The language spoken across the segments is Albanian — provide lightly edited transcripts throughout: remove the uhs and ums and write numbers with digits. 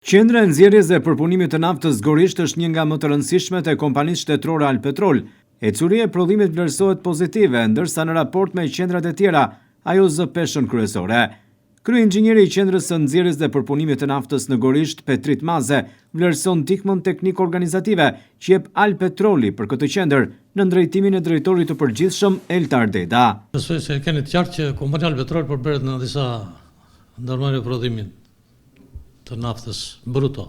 Qendra e nxjerrjes dhe përpunimit të naftës Gorisht është një nga më të rëndësishmet e kompanisë shtetërore Albpetrol. Ecuria e prodhimit vlerësohet pozitive, ndërsa në raport me qendrat e tjera, ajo zë peshën kryesore. Kryeinxhinieri i Qendrës së Nxjerrjes dhe Përpunimit të Naftës në Gorisht, Petrit Maze, vlerëson ndihmën tekniko-organizative që jep Albpetroli për këtë qendër, nën drejtimin e drejtorit të përgjithshëm Eltar Deda. Besoj se e keni të qartë që kompania Albpetrol përbëhet nga disa ndërmarrje prodhimi të naftës bruto.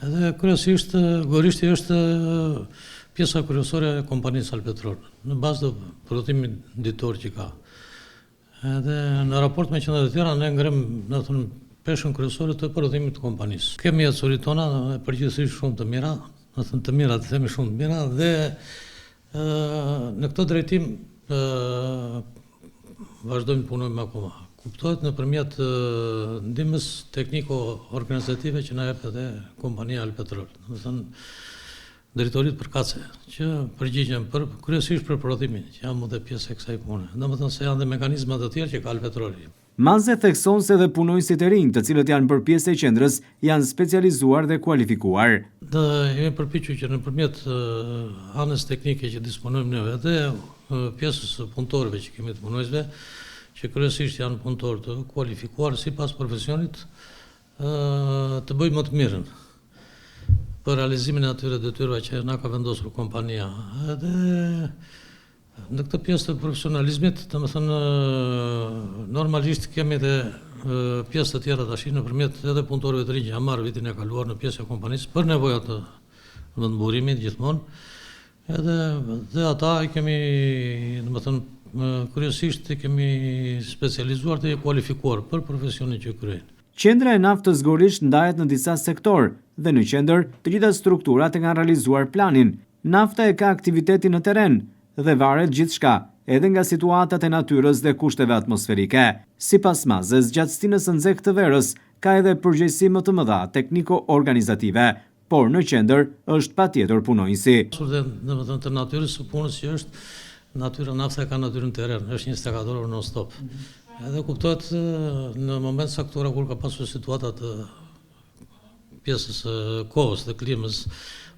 Edhe kryesisht Gorishti është pjesa kryesore e kompanisë Albpetrol, në bazë të prodhimit ditor që ka. Edhe në raport me qendrat e tjera ne ngremë, domethënë, peshën kryesore të prodhimit të kompanisë. Kemi ecuritë tona në përgjithësi shumë të mira, domethënë të mira, të themi shumë të mira dhe në këtë drejtim vazhdojmë të punojmë akoma. Kuptohet nëpërmjet ndihmës tekniko-organizative që na jep edhe kompania Albpetrol. Domethënë drejtoritë përkatëse që përgjigjen për kryesisht për prodhimin, që jam edhe pjesë e kësaj pune. Domethënë se janë dhe mekanizma të tjerë që ka Albpetroli. Maze thekson se edhe punonjësit e rinj, të cilët janë bërë pjesë e qendrës, janë specializuar dhe kualifikuar. Ne jemi përpiqur që nëpërmjet anës teknike që disponojmë neve dhe pjesës së punëtorëve që kemi të punonjësve, që kryesisht janë punëtorë të kualifikuar sipas profesionit, të bëjmë më të mirën për realizimin e atyre detyrave që na ka vendosur kompania. Edhe Në këtë pjesë të profesionalizmit, domethënë normalisht kemi edhe pjesë të tjera tash nëpërmjet edhe punëtorëve të rinj që janë marrë vitin e kaluar në pjesë e kompanisë për nevoja të vendburimit gjithmonë. Edhe dhe ata i kemi, domethënë kryesisht i kemi specializuar dhe kualifikuar për profesionin që kryejnë. Qendra e naftës Gorisht ndahet në disa sektorë dhe në qendër të gjitha strukturat e kanë realizuar planin. Nafta e ka aktivitetin në terren dhe varet gjithçka edhe nga situatat e natyrës dhe kushteve atmosferike. Sipas Mazes, gjatë stinës së nxehtë të verës ka edhe përgjegjësi më të mëdha tekniko-organizative, por në qendër është patjetër punonjësi. Dhe domethënë të natyrës së punës që është natyra nafta e ka natyrën terren, është 24 orë non stop. Edhe kuptohet në moment caktuara kur ka pasur situata të pjesës së kohës dhe klimës,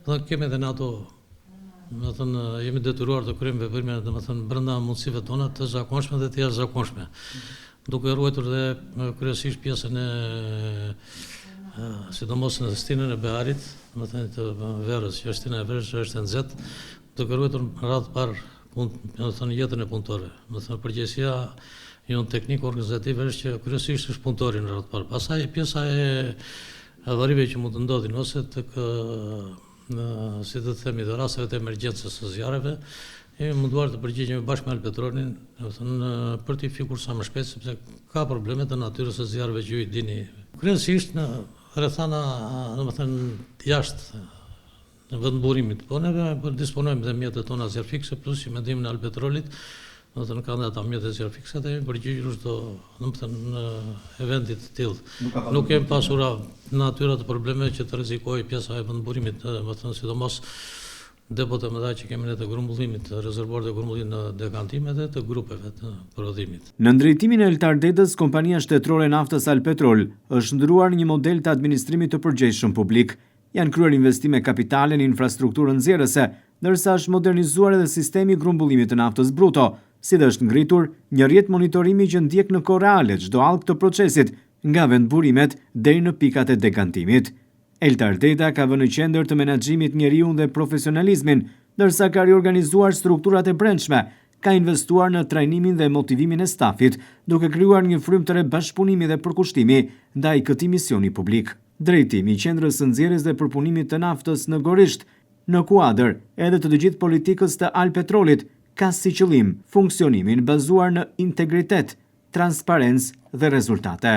domethënë kemi edhe në ato, domethënë jemi detyruar të kryejmë veprime, domethënë brenda mundësive tona të zakonshme dhe të jashtëzakonshme. Duke ruajtur dhe kryesisht pjesën e sidomos në stinën e beharit, domethënë të verës, që është stina e verës që është e nxehtë, duke ruajtur në radhë të parë punë, domethënë jetën e punëtorëve. Domethënë përgjegjësia jonë teknike organizative është që kryesisht është punëtori në radhë të parë. Pastaj pjesa e avarive që mund të ndodhin ose tek në si të themi të rasteve të emergjencës së zjarreve, jemi munduar të përgjigjemi bashkë me Albpetrolin, domethënë për t'i fikur sa më shpejt sepse ka probleme të natyrës së zjarreve që ju i dini. Kryesisht në rrethana, domethënë jashtë në vendburimit, po neve po disponojmë dhe mjetet tona zjarrfikëse plus që me ndihmën e Albpetrolit, domethënë kanë dhe ata mjete zjarrfikëse dhe jemi përgjigjur çdo, domethënë eventi të tillë. Nuk kemi pasur natyra të problemeve që të rrezikojë pjesa e vendburimit, domethënë sidomos depot e mëdha që kemi ne të grumbullimit, rezervuarët e grumbullimit në dekantime dhe të grupeve të prodhimit. Nën drejtimin e Eltar Dedës, kompania shtetërore e naftës Albpetrol është shndërruar në një model të administrimit të përgjegjshëm publik. Janë kryer investime kapitale në infrastrukturën nxjerrëse, ndërsa është modernizuar edhe sistemi i grumbullimit të naftës bruto, si dhe është ngritur një rrjet monitorimi që ndjek në kohë reale çdo hallkë të procesit, nga vendburimet deri në pikat e dekantimit. Eltar Deda ka vënë në qendër të menaxhimit njeriun dhe profesionalizmin, ndërsa ka riorganizuar strukturat e brendshme, ka investuar në trajnimin dhe motivimin e stafit, duke krijuar një frymë të re bashkëpunimi dhe përkushtimi ndaj këtij misioni publik. Drejtimi i Qendrës së Nxjerrjes dhe Përpunimit të Naftës në Gorisht, në kuadër edhe të të gjithë politikës të Albpetrolit, ka si qëllim funksionimin bazuar në integritet, transparencë dhe rezultate.